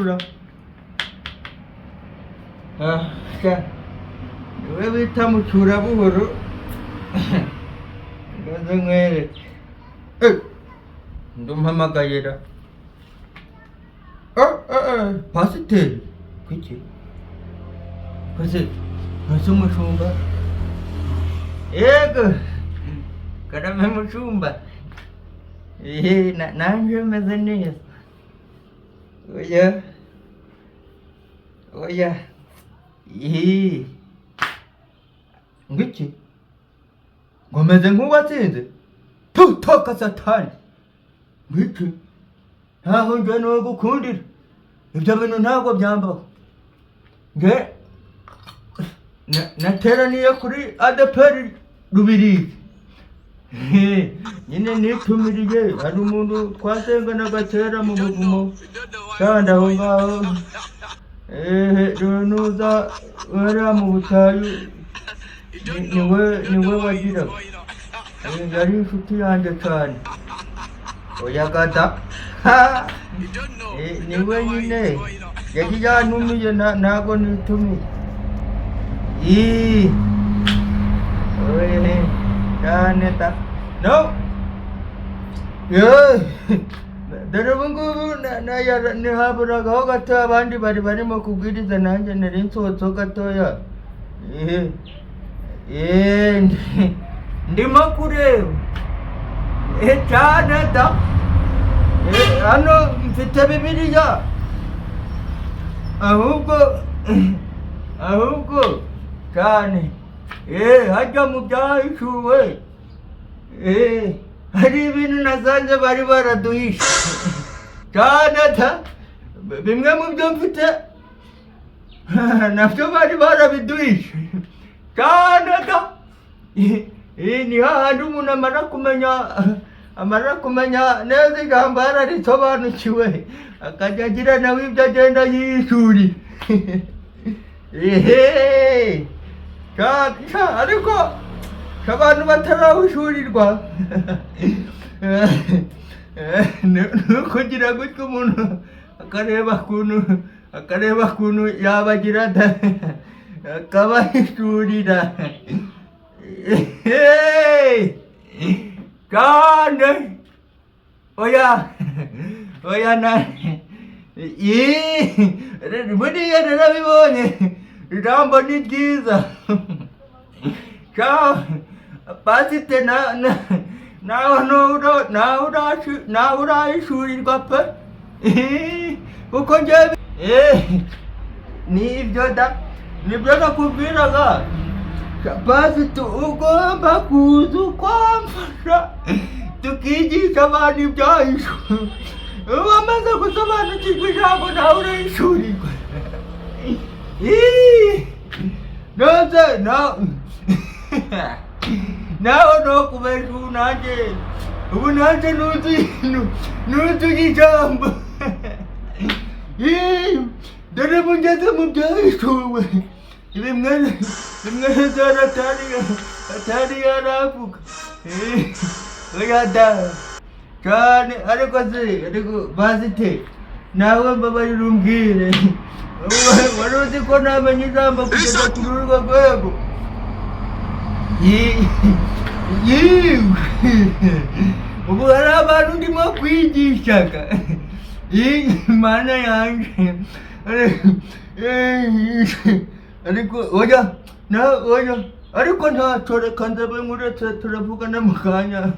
Mucura. Ah, sha, niwe bita Mucura buhoro. Ngaze nkwereke. Eh, ndumpamagayira. Eh, eh, eh, pasiteri kuki kose ntose umushumba? Yego, karame mushumba. Ehe, nanje meze neza. Oya, oya. Ehe, ngiki? Ngo meze nk'uwatsinze? Tutoka satani! Ngiki? Ntaho nje nogukundira ibyo bintu, ntabwo byambaho. Nge nateraniye kuri ADEPR Rubirizi nyine, nitumiriye. Hari umuntu twasenganaga kera mu buvumo kandi aho ngaho, ehe, nuza hariya mu butayu, niwe wagiraga. Yari inshuti yanjye cyane. Oya gada. Ha! Niwe nyine yari yantumiye, ntabwo nitumiye. Ii. Oye, cyane ta no. Yeee, dore ubu ngubu ntihaburagaho gato, abandi bari barimo kubwiriza, nanjye nari nsohotseho gatoya. Ndimo kureba. Cyane da. Hano mfite Bibiliya, ahubwo cyane. Hajya mu Byahishuwe. Hari ibintu nasanze bari baraduhishe cyane ta. Bimwe mu byo mfite nabyo bari barabiduhishe cyane ta. Ni hahandi umuntu amara kumenya neza ijambo, yararisobanukiwe, akajya agira nawe ibyo agenda yishuri. Ehe. Ariko abantu batarahishurirwa ni ukugira gutya umuntu akareba ukuntu yabagira da akabahishurira. Ehe. Cyane. Oya, oya, na Ii, buriya narabibonye, ijambo ni ryiza. Pasite, nawe nawe urahishurirwa pe. Ii, kuko njyewe nibyo da, nibyo nakubwiraga. Pasite, ugomba kuza ukamfasha tukigisha abantu ibyahishuwe. Wamaze gusobanukirwa ijambo, nawe urahishurirwa. Ii, nose nawe nokubesha. Ubu nanjye nuzuye ijambo. Ii, dore ubu ngeze mu byahishuwe, bimwe bimwe zara atari yaravuga. Oya da, cyane. Ariko se, ariko bazite, nawe mbabarira umbwire, wari uzi ko namenya ijambo kugeza kuri urwo rwego? Yiwe, ubu hari abantu ndimo kwigishaga. Mana yanjye! Ariko oya, na oya, ariko ntacyo, reka ndabe nkuretse, turavugana mu kanya.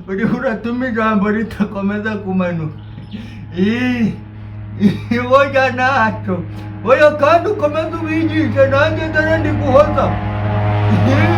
Uriho uratuma ijambo ritakomeza kumanuka. Oya, ntacyo, oya, kandi ukomeze ubigishe, nanjye dore ndi guhoza.